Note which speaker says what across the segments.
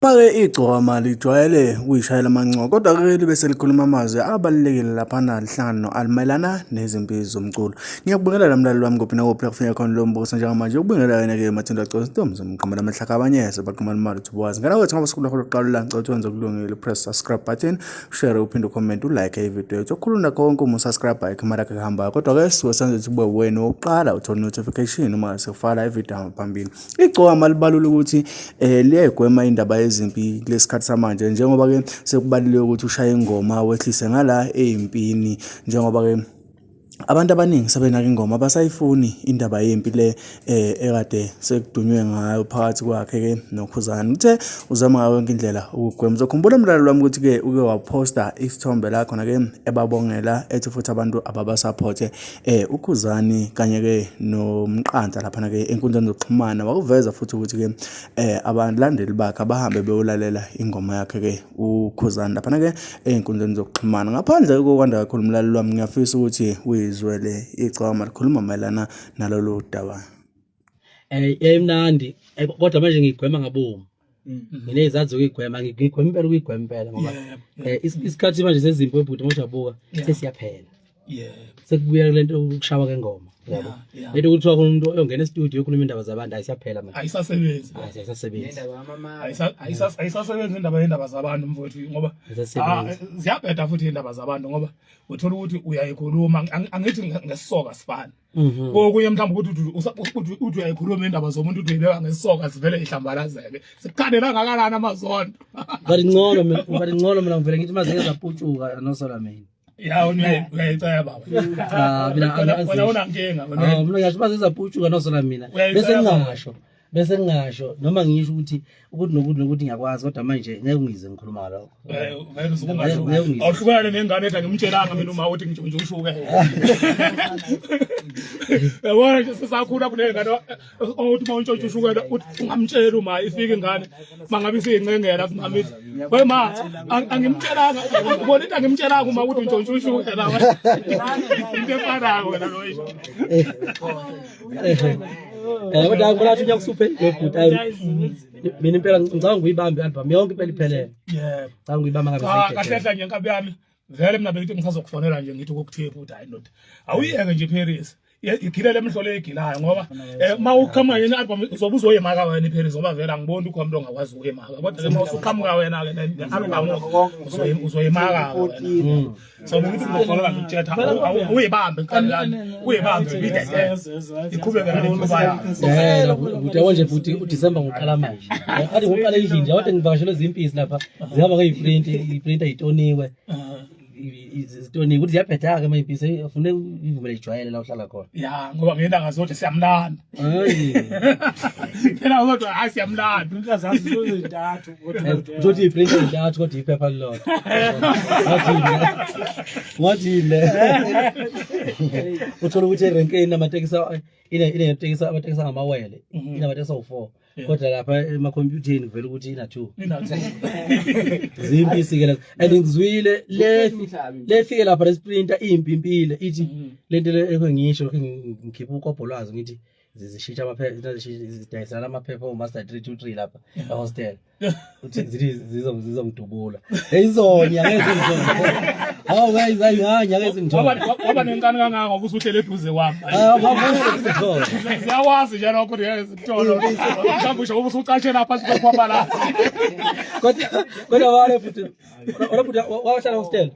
Speaker 1: Lapha-ke igcokama lijwayele ukuyishayela amancoka kodwa-ke libe selikhuluma amazwi abalulekile laphana lihlangana no-Ali mayelana nezimpi zomculo. Ngiyakubingelela mlaleli wami kuphi nakuphi la kufinye khona lo mbukiso njengamanje ukubingelela wena-ke Mathinda Cosi Ntombi zomqamela amahlaka abanyeze baqhumana imali uthi wazi. Ngana kwethu ngoba usuku lwakho lokuqala la ngicela ukuthi wenze okulungile press subscribe button share uphinde ucomment ulike ividiyo yethu okukhuluma konke uma usubscribe ayikho imali yakhe kuhambayo kodwa-ke suke senze ukuthi kube wena wokuqala uthole notification uma sifala ividiyo hamba phambili. Igcokama libalula ukuthi eh liyayigwema indaba yezimpi kulesikhathi samanje njengoba ke sekubaluleke ukuthi ushaye ingoma wehlise ngala ezimpini njengoba ke abantu abaningi sebenaka ingoma abasayifuni indaba yempi le eh ekade sekudunywe ngayo phakathi kwakhe ke noKhuzani uthe uzama ngayo yonke indlela ukugwema uzokhumbula umlaleli wami ukuthi ke uke waposta isithombe la khona ke ebabongela ethi futhi abantu ababasupport Eh uKhuzani kanye ke noMqansa laphana ke enkundleni zokuxhumana wakuveza futhi ukuthi ke eh abalandeli bakhe abahambe beyolalela ingoma yakhe ke uKhuzani laphana ke ezinkundleni zokuxhumana. Ngaphandle kokwanda kakhulu umlaleli wami ngiyafisa ukuthi uyizwele igcwama likhuluma mayelana nalolu daba.
Speaker 2: Eh yayimnandi eh, kodwa manje ngigwema ngabomu. Nginezathu zokuyigwema ngigwema impela ukuyigwema impela ngoba eh, isikhathi manje sezimpi webhuti uma ujabuka sesiyaphela.
Speaker 3: Yebo.
Speaker 2: Sekubuya kule nto ukushawa kengoma. Yabo. Lento kuthiwa khona umuntu oyongena e-studio ekhuluma indaba zabantu ayisaphela manje.
Speaker 3: Ayisasebenzi.
Speaker 2: Ayisasebenzi.
Speaker 3: Ayisasebenzi indaba yendaba zabantu mfowethu ngoba
Speaker 2: Ayisasebenzi.
Speaker 3: ah, ziyabheda futhi indaba zabantu ngoba uthola ukuthi uyayikhuluma angithi ngesisoka sifana.
Speaker 2: Mhm.
Speaker 3: Kokunye mhlawumbe ukuthi uthi uyayikhuluma indaba zomuntu uthi uyibeka ngesisoka zivele ihlambalazeke. Sikukhandela ngakalani amazondo.
Speaker 2: But ngcono mina, but ngcono mina ngivele ngithi mazike zaputshuka nosola mina.
Speaker 3: Ya wena uyayicaya baba.
Speaker 2: Cha mina
Speaker 3: Wena wena unankinga wena.
Speaker 2: Ah mina ngisho bazizaputshuka nosola mina.
Speaker 3: Uyayicela
Speaker 2: Bese
Speaker 3: baba.
Speaker 2: ngingasho. Bese ngingasho noma ngisho ukuthi ukuthi nokuthi nokuthi ngiyakwazi kodwa manje ngeke ngize ngikhuluma ngalokho.
Speaker 3: Eh, vele usuke ungasho.
Speaker 2: Ngeke ngize.
Speaker 3: Awuhlukane nengane ethi angimtshelanga mina uma uthi ngitshontshe ushuke. Yabona nje sisakhula kunengane othi uma untshontshe ushukela uthi ungamtsheli uma ifika ingane mangabe isiyincengela kumama ithi we ma angimtshelanga ubona into angimtshelanga uma ukuthi untshontshe ushukela into efanayo wena loyo.
Speaker 2: Eh kodwa ngibona ngathi unyaka usuphelile bhuti ayi mina impela ngicabanga ukuyibamba i-album yonke impela iphelele.
Speaker 3: Yebo.
Speaker 2: Ngicabanga ukuyibamba ngabe
Speaker 3: Cha kahle
Speaker 2: seyidedele.
Speaker 3: kahle nje nkabi yami vele mina bengithi ngisazokufonela nje ngithi ukukuthipha ukuthi hayi ndoda awuyeke nje Paris igile lemhlolo eyigilayo ngoba eh, uma uqhamuka yena album uzobe uzoyemaka wena iParis ngoba vele angiboni ukho umuntu ongakwazi ukuyemaka kodwa ke uma usuqhamuka wena ke ne-album uzoyemaka wena so bengithi ngizofonela ngikutshela uyibambe nkabi yami uyibambe uyidedele iqhubeke nale ntuba yayo.
Speaker 2: Eh, bhuti yabo nje bhuti uDecember ngiqala manje. Kade ngiqala endlini nje kade ngivakashelwe zimpisi lapha. Zihamba ngeyiprint, iprinter itoniwe. Zitoniwe ukuthi ziyabheda-ke uma impisi ufune ivumele ijwayele la uhlala khona.
Speaker 3: Ya ngoba ngeyintanga zodwa siyamlanda.
Speaker 2: Hayi.
Speaker 3: Ngeyintanga zodwa hayi siyamlanda.
Speaker 4: Printer zazo zintathu kodwa
Speaker 2: Uthi iprinter intathu kodwa iphepha lilodwa. Wathini? Wathini? Uthola ukuthi erenkeni amatekisi ine inetekisi amatekisi angamawele inamatekisi awu-4 kodwa lapha emakhompyutheni kuvela ukuthi ina-2
Speaker 3: Ina-two.
Speaker 2: zimpisi ke lezo and ngizwile le lefike lapha lesprinter impimpile ithi lento le ekho ngisho lokho ngikhipha ukobho lwazo ngithi zishintsha amaphepha zidayisana amaphepha o-master 323 lapha ehostel uthi zithi zizongidubula izonya ngeke zingithole hawu guys hayi hayi ngeke zingithole
Speaker 3: Waba nenkani kangaka ngoba usuhlele eduze kwami.
Speaker 2: hawu ngeke zingithole
Speaker 3: Siyawazi nje lokho ngeke zikuthole. Mhlawumbe usho usucashe lapha sikwekhwapha la.
Speaker 2: kodwa kodwa wale futhi wala futhi wahlala hostel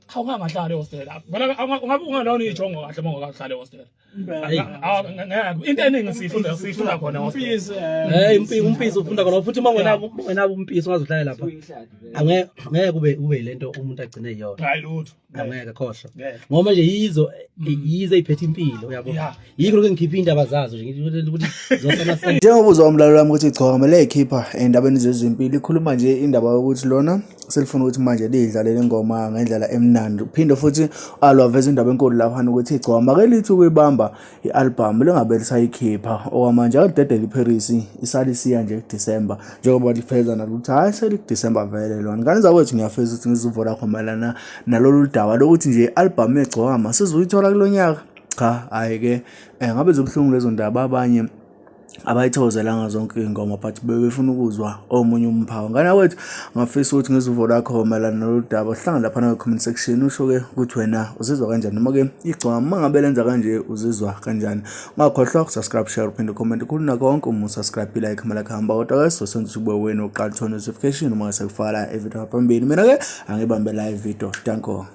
Speaker 3: Hawu ungangahlali ehostel. Vele ungabe ungalona ijongo kahle uma ungakahlali ehostel.
Speaker 2: Hayi.
Speaker 3: Ah, ngeke into eningi siyifunda siyifunda khona ehostel.
Speaker 4: Mpisi eh,
Speaker 2: Hey umpi umpisi ufunda khona futhi uma ungenabo ungenabo umpisi ungaze uhlale lapha. Angeke ngeke kube ube lento umuntu agcine iyona.
Speaker 3: Hayi lutho.
Speaker 2: Angeke khohlwa.
Speaker 3: Ngeke.
Speaker 2: Ngoba nje yizo yizo eyiphethe impilo uyabo.
Speaker 3: Yeah.
Speaker 2: Yikho lokho ngikhipha indaba zazo nje ngithi ukuthi zosana
Speaker 1: Njengoba uzwa umlaleli wami ukuthi igcokama liyayikhipha endabeni zezimpilo ikhuluma nje indaba yokuthi lona selifuna ukuthi manje liyidlale le ngoma ngendlela emnandi uphinde futhi alwaveza indaba enkulu laphana ukuthi igcokama ke lithi ukuyibamba i-albhamu lingabe lisayikhipha okwamanje akalidedele iParis isalisiya nje kuDisemba njengoba lifeza nalo ukuthi hhayi selikuDisemba vele lona ngane zakwethu ngiyafisa ukuthi ngizwe lakho mayelana nalolu daba lokuthi nje i-albhamu yegcokama sizuyithola kulo nyaka cha hhayi-ke um ngabe zibuhlungu lezo ndaba abanye. Abayithokozelanga zonke iy'ngoma but bebefuna ukuzwa omunye umphawu. Ngane yakwethu ngafisa ukuthi ngizwe uvo lwakho mayelana nalolu daba. Sihlangane laphana kwi-comment section usho-ke ukuthi wena uzizwa kanjani noma-ke igcwama uma ngabe lenza kanje uzizwa kanjani. Ungakhohlwa ukusubscribe, share, uphinde ucomment khulu nakho konke uma usubscribe like imali yakho hamba kodwa-ke sizosenza ukuthi kube wena oqala uthola notification uma sekufaka la ividiyo ngaphambili. Mina-ke angibambe la ividiyo. Danko.